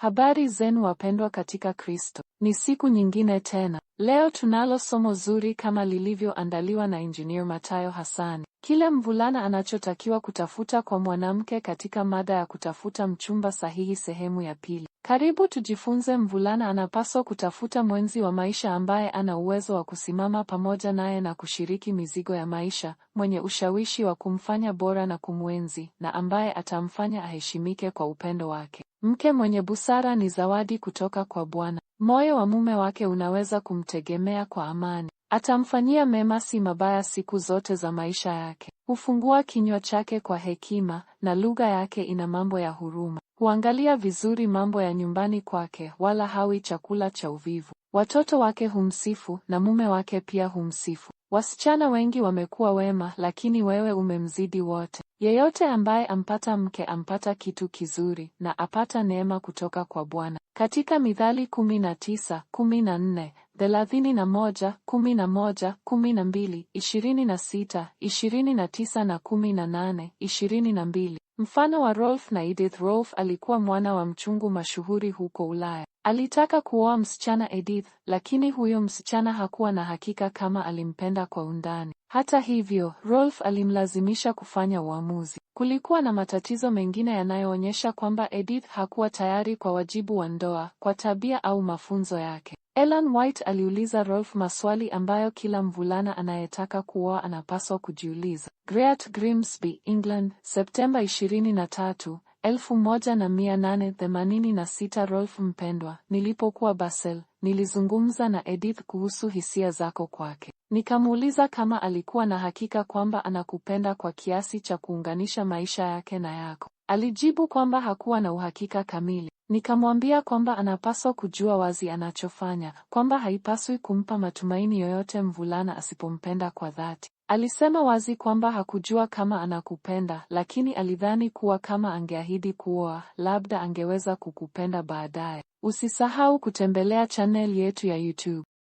Habari zenu wapendwa katika Kristo. Ni siku nyingine tena. Leo tunalo somo zuri kama lilivyoandaliwa na Engineer Matayo Hassani. Kile mvulana anachotakiwa kutafuta kwa mwanamke katika mada ya kutafuta mchumba sahihi sehemu ya pili. Karibu tujifunze. Mvulana anapaswa kutafuta mwenzi wa maisha ambaye ana uwezo wa kusimama pamoja naye na kushiriki mizigo ya maisha, mwenye ushawishi wa kumfanya bora na kumwenzi, na ambaye atamfanya aheshimike kwa upendo wake. Mke mwenye busara ni zawadi kutoka kwa Bwana. Moyo wa mume wake unaweza kumtegemea kwa amani. Atamfanyia mema si mabaya siku zote za maisha yake. Hufungua kinywa chake kwa hekima, na lugha yake ina mambo ya huruma. Huangalia vizuri mambo ya nyumbani kwake, wala hawi chakula cha uvivu. Watoto wake humsifu, na mume wake pia humsifu. Wasichana wengi wamekuwa wema, lakini wewe umemzidi wote. Yeyote ambaye ampata mke ampata kitu kizuri, na apata neema kutoka kwa Bwana. Katika Mithali 19, 14, 31, 11, 12, 26, 29 na 18, 22. Mfano wa Rolf na Edith. Rolf alikuwa mwana wa mchungu mashuhuri huko Ulaya. Alitaka kuoa msichana Edith, lakini huyo msichana hakuwa na hakika kama alimpenda kwa undani. Hata hivyo, Rolf alimlazimisha kufanya uamuzi. Kulikuwa na matatizo mengine yanayoonyesha kwamba Edith hakuwa tayari kwa wajibu wa ndoa, kwa tabia au mafunzo yake. Ellen White aliuliza Rolf maswali ambayo kila mvulana anayetaka kuoa anapaswa kujiuliza. Great Grimsby, England, Septemba 23, 1886. Rolf mpendwa, nilipokuwa Basel, nilizungumza na Edith kuhusu hisia zako kwake. Nikamuuliza kama alikuwa na hakika kwamba anakupenda kwa kiasi cha kuunganisha maisha yake na yako. Alijibu kwamba hakuwa na uhakika kamili. Nikamwambia kwamba anapaswa kujua wazi anachofanya, kwamba haipaswi kumpa matumaini yoyote mvulana asipompenda kwa dhati. Alisema wazi kwamba hakujua kama anakupenda, lakini alidhani kuwa kama angeahidi kuoa, labda angeweza kukupenda baadaye. Usisahau kutembelea channel yetu ya YouTube.